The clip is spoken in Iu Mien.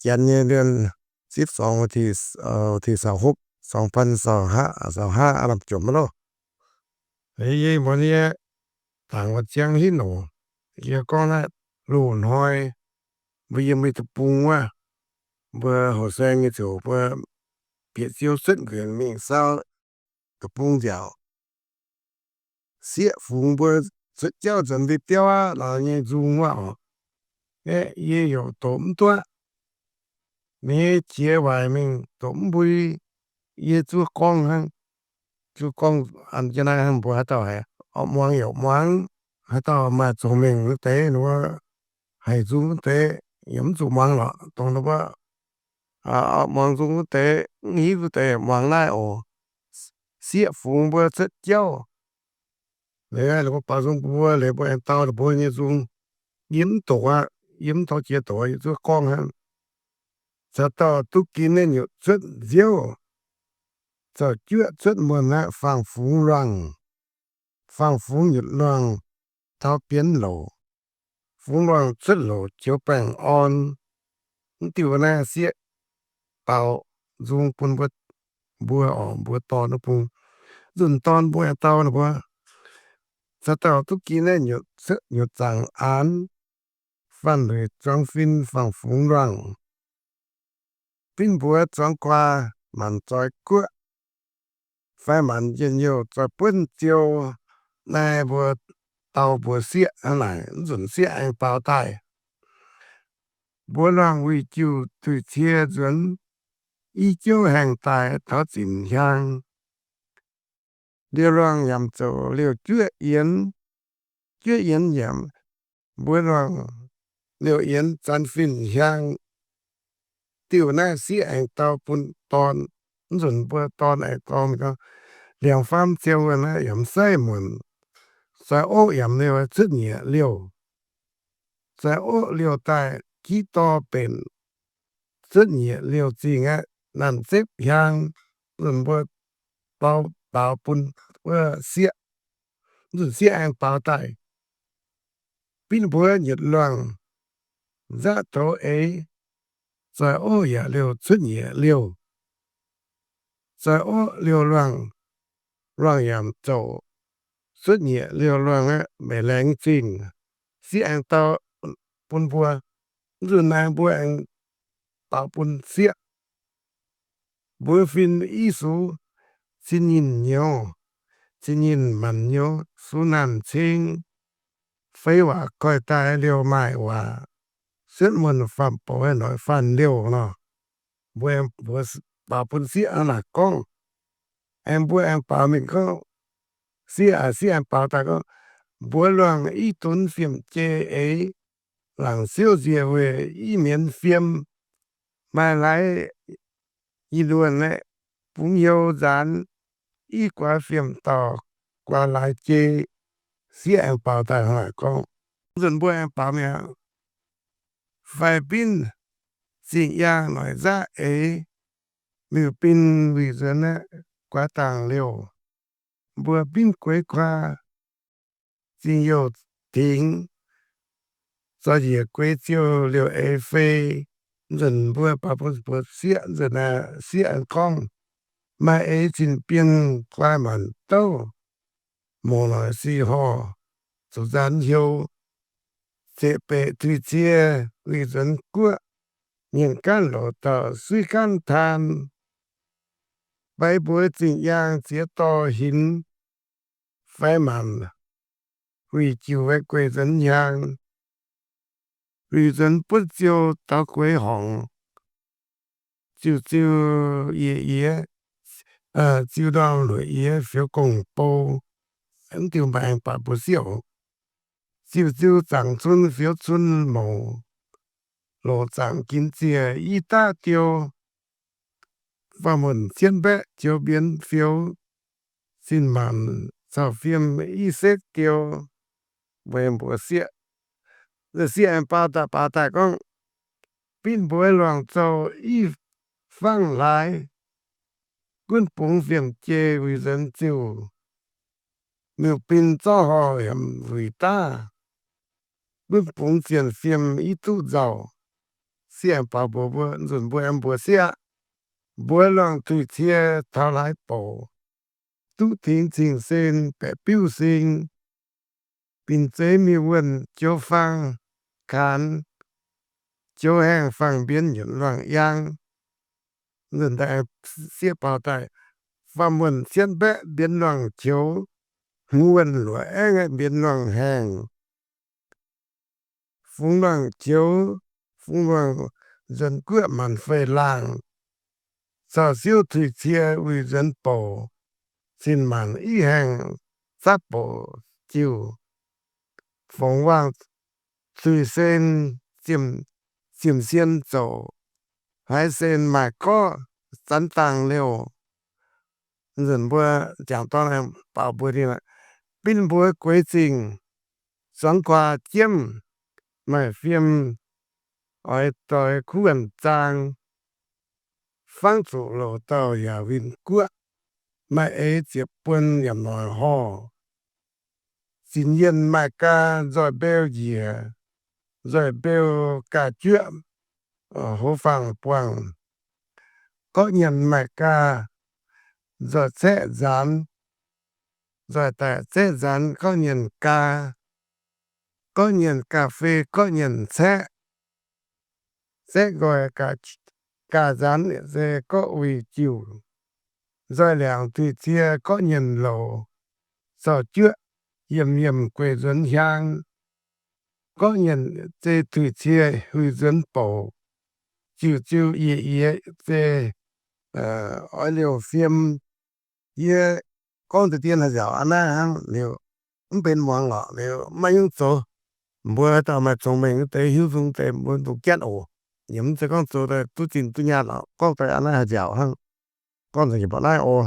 Janx nyei เดือนสิบสอง วันที่ สองพันยี่สิบห้า lamh jomc loh. Yie mbuox yie, dangc wuov ziangh hinv oc, yie gorngv naaiv loz-hnoi mbuo yiem mbuo deic-bung wuov, mbuo hoqc saeng nyei ziouc mbuo bieqc ziouv cuotv nquenc mingh saau deic-bung nziaauc, sieqv fungx mbuo cuotv jauv nzuonx ndeic-diauv aqv, lorz nyei nzung wuov oc. Aeqv, yie yaac doqc mv duqv. Ninh nyei qiex waaic mingh doqc mv mbui, yie zuov gorngv hnangv. Zuov gorngv an jienv naaiv hnangv, mbuo haaix dauh haiz muangx yaac muangx, haaix dauh maaih zoux mengh wuov deix, ninh mbuo haiz nzung wuov deix yaac mv zuqc muangx lorqc. Dongh ninh mbuo muangx nzung wuov deix, mv hiuv wuov deix muangx naaiv oc. Sieqv fungx mbuo cuotv jauv. Liuz ninh mbuo baaux nzung bun mbuo, liuz mbuo aengx dau ninh mbuo nyei nzung. Yie mv doqc aqv, yie mv tov jiex doqc, yie zuov gorngv hnangv. Caux dauh duqv ginv naaiv nyutc cuotv nziouv, caux juoqv cuotv muonh aqv, faang-fungx luangh. Faang-fungx nyutc luangh taux bienx louc. Fungx luangh cuotv louc joux baengh orn. Mv diuh naaiv sieqv baaux nzung bun mbuo, mbuo oc, mbuo dorn wuov bung. Nzunc dorn mbuo aengx dau ninh mbuo, caux dauh duqv ginv naaiv nyutc cuotv nyutc zaangc aanx, faanh lueic zuangx fin faang-fungx luangh. Binv mbuox zuangx guaa maanc zoix guoqv, fai maanc njien-youh zoih buonv ziou. Naaiv mbuo dau mbuox sieqv hnangv naaic, mv nzunc sieqv aengx baaux daaih. Mbuox luangh wuic jiuc duih cie nzuonx, i jouv haengh daaih taux zinc hiaang. Liouh luangh yaac zoux liouh juoqv yienx, juoqv yienx yaac mbuox luangh liouh yienx zanx fin hiaang. Diuh naaiv sieqv aengx dau bun dorn. Mv nzunc mbuo dorn aengx gorngv, liangx faam ziangh wuonh naaiv yaac mv saiv muonc. Zoih oqv yaac liouh cuotv nyieqc liouh. Zoih oqv liouh daaih giqv dorh benx cuotv nyieqc liouh zingh aqv, naanc zepv hiaang. Nzunc mbuo baaux, baaux bun wuov sieqv. Nzunc sieqv aengx baaux daaih, binv mbuox nyutc luangh nzaqv toux eix. Zoih oqv yaac liouh cuotv nyieqc liouh. Zoih oqv liouh luangh, luangh yaac zoux cuotv nyieqc liouh luangh aqv, maiv laengz zingh. Sieqv aengx dau bun mbuo. Mv nzunc naaiv mbuo aengx baaux bun sieqv. Mbuox fin, i sux cin nyinh nyouz, cin nyinh maanc nyouz, sux naanc cing, feix waac goih daaih liouh maaih waac, cuotv muonh faam-boux haaix noic faanh liouh nor. Mbuo aengx mbuox, baaux bun sieqv hnangv naaic gorngv. Aengx mbuo aengx baaux mingh gorngv, sieqv, sieqv aengx baaux daaih gorngv, mbuox luangh i dunx fiem-jei eix, laangc siouv nziex weic i mienz fiem. Maaih laaix i luonh aeqv, bungx hnyouv nzaanx, i guaax fiem dauh guaax laaix jei. Sieqv aengx baaux daaih hnangv naaic gorngv. Nzunc mbuo aengx baaux mi'aqv. Faix binv zingh yaangh noic nzaqv eix, miuc-bin wuic nzuonx aeqv, guaax dangc liouh. Mbuo binv gueix guaa zingh youh tingx, zoih njiec gueix ziouh liouh eix fei. Nzunc mbuo baaux bun mbuox sieqv, nzunc naaiv sieqv aengx gorngv, maaih eix zinh bienh guai maanc douv, mouc noic sic horh, zuqc nzaanx hnyouv, zeqc beqc tuix cie, wuic nzuonx guoqv, nyienh gaanv louc dauh suiv gaanv taan. Baix mbuox zingh yaangh ziex dorh hinx, fai maanc huic jiuc fai gueic nzuonx hnyangx, huic nzuonx buonv ziou daux gueix horngc, ziuh ziuh yiex yiex, ziuh ndorm luoqc yiex fioux gong-bou. Mv diuh maengx baac mbuo siouc, ziuh ziuh zaangc cun fioux cun mouc, loc zaangc ginx ziec i daqv diou, faam-muonc cien mbaeqv joux mbienx fioux, zinh maanc cau fiem i sekv diou. Mbuo mbuox sieqv, sieqv aengx baaux daaih, baaux daaih gorngv, binv mbuox luangc zouh i fangv laaix, gunv bungx fiem-jei wuic nzuonx ziuh, miuc-bin zorqv horh yaac wuic daav, gunv bungx zienh fiem i duqv nzauh, sieqv aengx baaux mbuox mbuo, nzunc mbuo aengx mbuox sieqv, mbuo luangh tuix cie taux laaix bouc, duqv tingx cing-sen, baeqc biuv sing, binc zeiz mingh wuonh joux fang kaanx, joux haengh fangx mbienx nyunc luangh yang. Nzunc daaih sieqv baaux daaih, faam wuonh cietv mbaeqv mbienx luangh joux, hmz wuonh luoqc aengv mbienx luangh haengh, fungx luangh joux, fungx luangh nzuonx guoqv maanc fei laangh, caux siouv tuix cie uix nzuonx bouc, cin-maanc i haengh zapv bouc jiuh, fongc waangh tuix sen, ziemx sien zouc, haiz sen maaih gorqv zanx dangh liouh. Nzunc mbuo jangc dorn baaux mbuox ninh, Binv mbuox gueix zingh, zuangx guaa jiemv, maaih fiem oix doix kuv wuonh zaang, fangv zuqc louc dauh yaac winh guoqv, maaih eix ziepc buonc yaac noic horh. Zinc yienh maaih gaa nzoih mbeu njiec, nzoih mbeu gaa juoqv, hoz fangx buangh. Gorqv nyanc maaih gaa nzoih caeqv nzaanx, nzoih daaih caeqv nzaanx gorqv nyanc gaa. Gorqv nyanc ga'fei, gorqv nyanc caeqv, caeqv nqoi, gaa nzaanx se gorqv uix jiuh. Nzoih liangc tuix cie gorqv nyanc louc, caux juoqv yiemh yiemh gueic nzuonx hiaang. Gorqv nyanc zei tuix cie huix nzuonx bouc, ziuc ziuc yieqc yieqc zei oix liouh fiem. Yie gorngv deix dien haaix nziaauc aa naaiv hnangv liuz, mv benx muangx lorqc liuz maiv nyungc zoux. Mbuo dauh maaih cong-mengh deix hiuv nzung deix mbuo nzung jatv oc. Yie mv zeiz gorngv zoux daaih duqv zinh duqv nyaanh lorqc, gorngv daaih aa naaiv haaix nziaauc hnangv. Gorngv nzengc nyei mbuoqc naaiv oc.